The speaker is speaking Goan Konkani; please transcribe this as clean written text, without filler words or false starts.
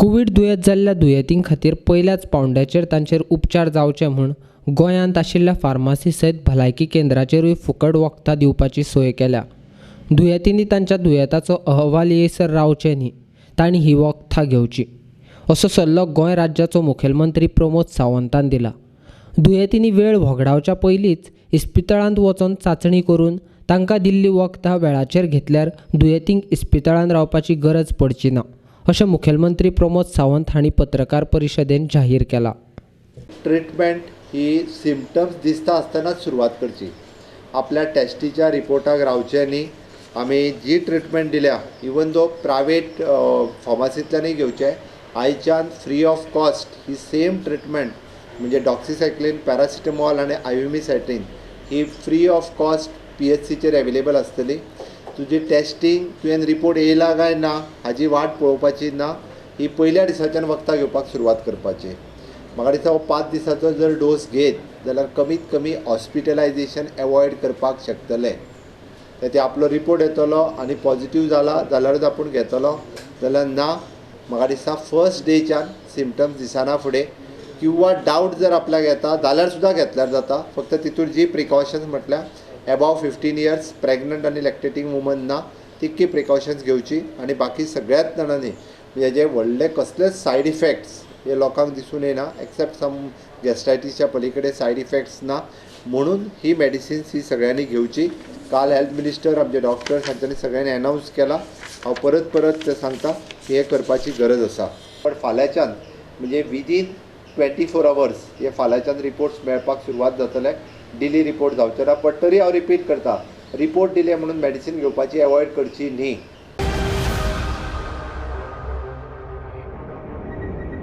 कोवीड दुयेंत जाल्ल्या दुयेंतीं खातीर पयल्याच पावंड्याचेर तांचेर उपचार जावचे म्हूण गोंयांत आशिल्ल्या फार्मासी सयत भलायकी केंद्राचेरूय फुकट वखदां दिवपाची सोय केल्या. दुयेंतींनी तांच्या दुयेंताचो अहवाल येयसर रावचें न्ही, तांणी ही वखदां घेवची असो सल्लो गोंय राज्याचो मुखेलमंत्री प्रमोद सावंतान दिला. दुयेंतींनी वेळ व्हगडावच्या पयलींच इस्पितळांत वचोन चांचणी करून तांकां दिल्ली वखदां वेळाचेर घेतल्यार दुयेंतींक इस्पितळांत रावपाची गरज पडची ना अशें मुखेलमंत्री प्रमोद सावंत हांणी पत्रकार परिशदेंत जाहीर केलां. ट्रिटमेंट ही सिमटम्स दिसता आसतनाच सुरवात करची. आपल्या टेस्टीच्या रिपोर्टाक रावचें न्ही. आमी जी ट्रिटमेंट दिल्या इवन दो प्रायवेट फार्मासींतल्यानूय घेवचें, आयच्यान free of cost he same treatment म्हणजे डॉक्सिसायक्लीन, पॅरासिटामॉल आनी आयुमिसायटीन ही फ्री ऑफ कॉस्ट PHCचेर एवेलेबल आसतली. तुजी टेस्टींग तुवें रिपोर्ट येयला काय ना हाजी वाट पळोवपाची ना, ही पयल्या दिसाच्यान वखदां घेवपाक सुरवात करपाची. म्हाका दिसता हो 5 दिसाचो जर डोस घेत जाल्यार कमीत कमी हॉस्पिटलायजेशन एवॉयड करपाक शकतले. ते आपलो रिपोर्ट येतलो आनी पॉझिटीव जाला जाल्यारूच आपूण घेतलो, जाल्यार ना. म्हाका दिसता फर्स्ट डेच्यान सिमटम्स दिसना फुडें किंवा डावट जर आपल्याक येता जाल्यार सुद्दां घेतल्यार जाता. फक्त तितूर जी प्रिकॉशन्स म्हटल्यार एबाव 15 इयर्स प्रेग्नंट आनी लॅक्टेटींग वुमन ना, तितकी प्रिकॉशन्स घेवची. आनी बाकी सगळ्याच जाणांनी हेजे व्हडले कसलेच सायड इफेक्ट्स हे लोकांक दिसून येना, एक्सेप्ट सम गॅस्ट्रायटीसच्या पलीकडे सायड इफेक्ट्स ना, म्हणून ही मेडिसिन्स ही सगळ्यांनी घेवची. काल हेल्थ मिनिस्टर, आमचे डॉक्टर्स हांच्यांनी सगळ्यांनी अनावन्स केला. हांव परत परत ते सांगता की हें करपाची गरज आसा. पण फाल्यांच्यान म्हणजे विदीन 24 अवर्स हे फाल्यांच्यान रिपोर्ट्स मेळपाक सुरवात जातले. डिली रिपोर्ट जावचे ना, पण तरी हांव रिपीट करता, रिपोर्ट डिले म्हणून मेडिसीन घेवपाची एवॉयड करची न्ही.